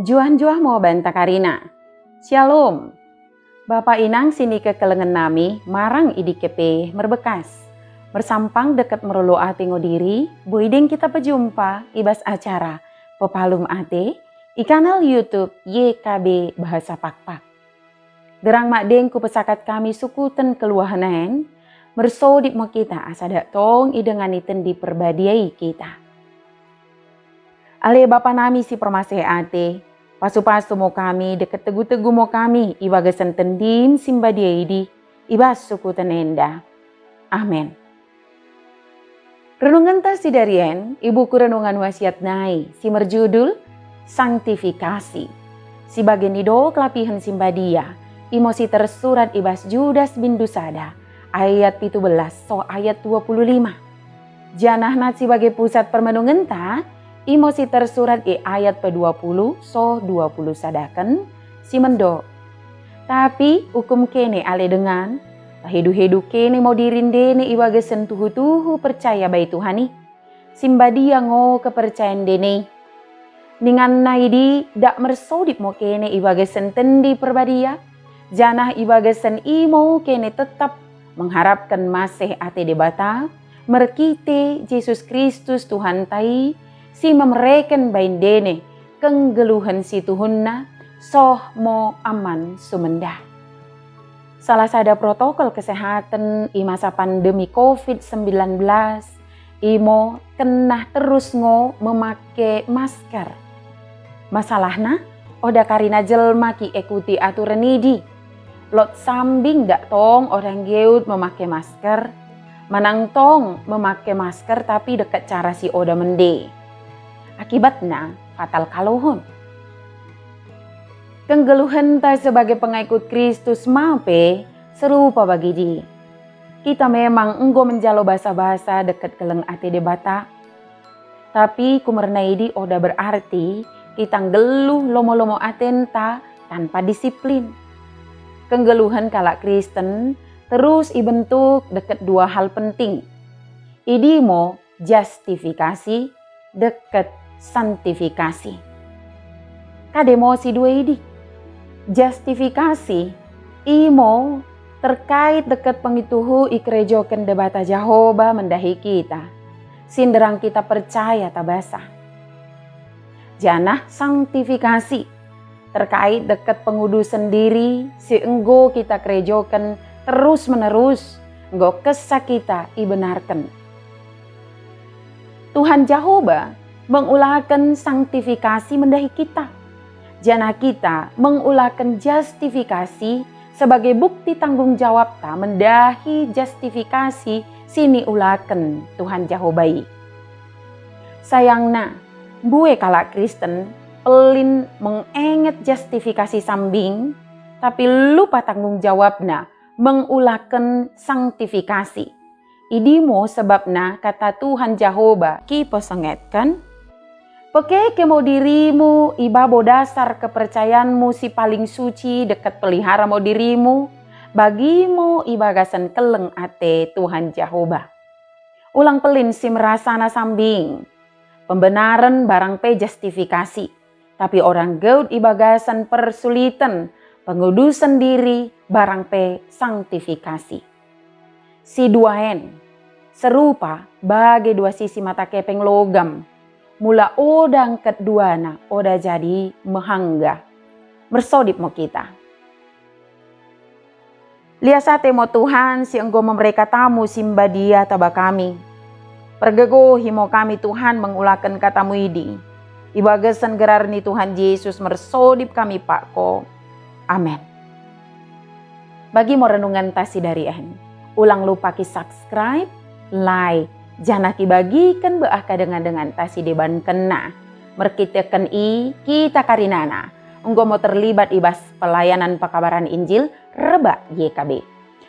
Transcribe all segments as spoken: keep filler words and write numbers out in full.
Njuah-njuah mo banta karina. Shalom. Bapa inang si nikekelengen nami marang i dike pe merbekas. Mersampang deket merlolo ate ngo diri, boi deng kita pejumpa i bas acara Pepalum Ate i kanal YouTube Y K B Bahasa Pakpak. Derang madeng kupesakat kami sukuten keluahen en, mersodip mo kita asa dak tong idengani Tendi Perbadia i kita. Ale Bapa nami si permaseh ate, pasu-pasu mo kami, deket tegu-tegu mo kami i bagasen Tendim si mbadia idi, i bas sukuten enda. Amen. Renungenta si darien i buku Renungan Wasiat nai si merjudul Sanktifikasi. Si bage nido kelapihen si mbadia, imo si tersurat i bas Judas bindu sada, ayat pitu belas so ayat dua puluh lima. Janahna si bage pusat permenungenta, imo si tersurat i ayat pedua puluh so dua puluh sadaken, si mendok. Tapi ukum kene ale dengan, pahedu-hedu kene mo diri ndene i bagasen tuhu-tuhu percaya bai Tuhan i. Si mbadia ngo kepercayan ndene. Ninganna idi dak mersodip mo kene i bagasen Tendi Perbadia, janah i bagasen imo kene tetap mengharapken maseh ate Dibata, merkite Jesus Kristus Tuhanta i, si memereken bai ndene kenggeluhen si tuhunna, soh mo aman sumendah. Salah sada protokol kesehatan i masa pandemi covid sembilan belas, imo kenah terus ngo memake masker. Masalahna, oda karina jelma ki ekuti aturen idi. Lot sambing dak tong oda nggeut memake masker, manang tong memake masker tapi deket cara si oda mende. Akibatna, fatal kalohon. Kenggeluhenta sebagai pengikut Kristus ma pe serupa bagidi. Kita memang enggo menjalo basa-basa deket keleng ate Dibata. Tapi kumerna idi oda berarti kita nggeluh lomo-lomo atenta tanpa disiplin. Kenggeluhen kalak Kristen terus ibentuk deket dua hal penting. Idi mo justifikasi deket santifikasi. Kade mo si dua idi? Justifikasi imo terkait deket pengituhu ikerejoken Dibata Jehoba mendahi kita, si nderang kita percaya tabasa. Janah sanktifikasi terkait deket pengudusen diri si enggo kita kerejoken terus-menerus, enggo kesa kita ibenarken. Tuhan Jehoba mengulaken sanktifikasi mendahi kita, janah kita mengulaken justifikasi sebagai bukti tanggung jawabta mendahi justifikasi si niulaken Tuhan Jehoba i. Sayangna, mbue kalak Kristen pelin mengenget justifikasi sambing, tapi lupa tanggung jawabna mengulaken sanktifikasi. Idi mo sebabna kata Tuhan Jehoba kipesengetken, "Pekeke mo dirimu i babo dasar kepercayanmu si paling suci deket pelihara mo dirimu, bagi mo i bagasen keleng ate Tuhan Jehoba." Ulang pelin si merasana sambing. Pembenaren barang pe justifikasi, tapi orang nggeut i bagasen persuliten, pengudusen diri barang pe sanktifikasi. Si dua en serupa bage dua sisi mata kepeng logam. Mula oda ngket duana, oda jadi mehangga. Mersodip mo kita. Lias ate mo Tuhan si enggo memere katamu si mbadia taba kami. Pergegohi mo kami Tuhan mengulaken katamu idi. I bagasen gerar ni Tuhan Jesus mersodip kami pakko. Amen. Bagi mo renungenta si dari en. Ulang lupa ki subscribe, like, janah ki bagiken beah ka dengan-denganta si debankenna. Merkiteken i, kita karinana enggo mo terlibat i bas pelayanan pekabaran Injil rebak Y K B.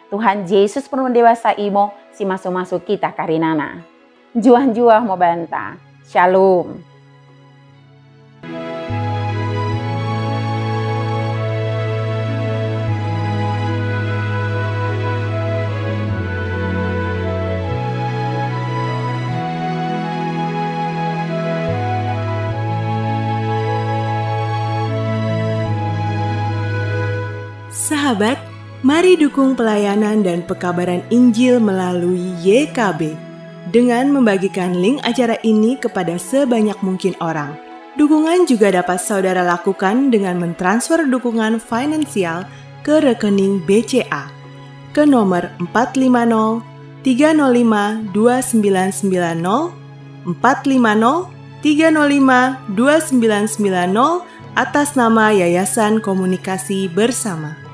Tuhan Jesus Penuhen Dewasa imo si masu-masu kita karinana. Njuah-njuah mo banta. Shalom. Sahabat, mari dukung pelayanan dan pekabaran Injil melalui Y K B dengan membagikan link acara ini kepada sebanyak mungkin orang. Dukungan juga dapat saudara lakukan dengan mentransfer dukungan finansial ke rekening B C A ke nomor empat lima nol tiga nol lima dua sembilan sembilan nol, empat lima nol tiga nol lima dua sembilan sembilan nol, atas nama Yayasan Komunikasi Bersama.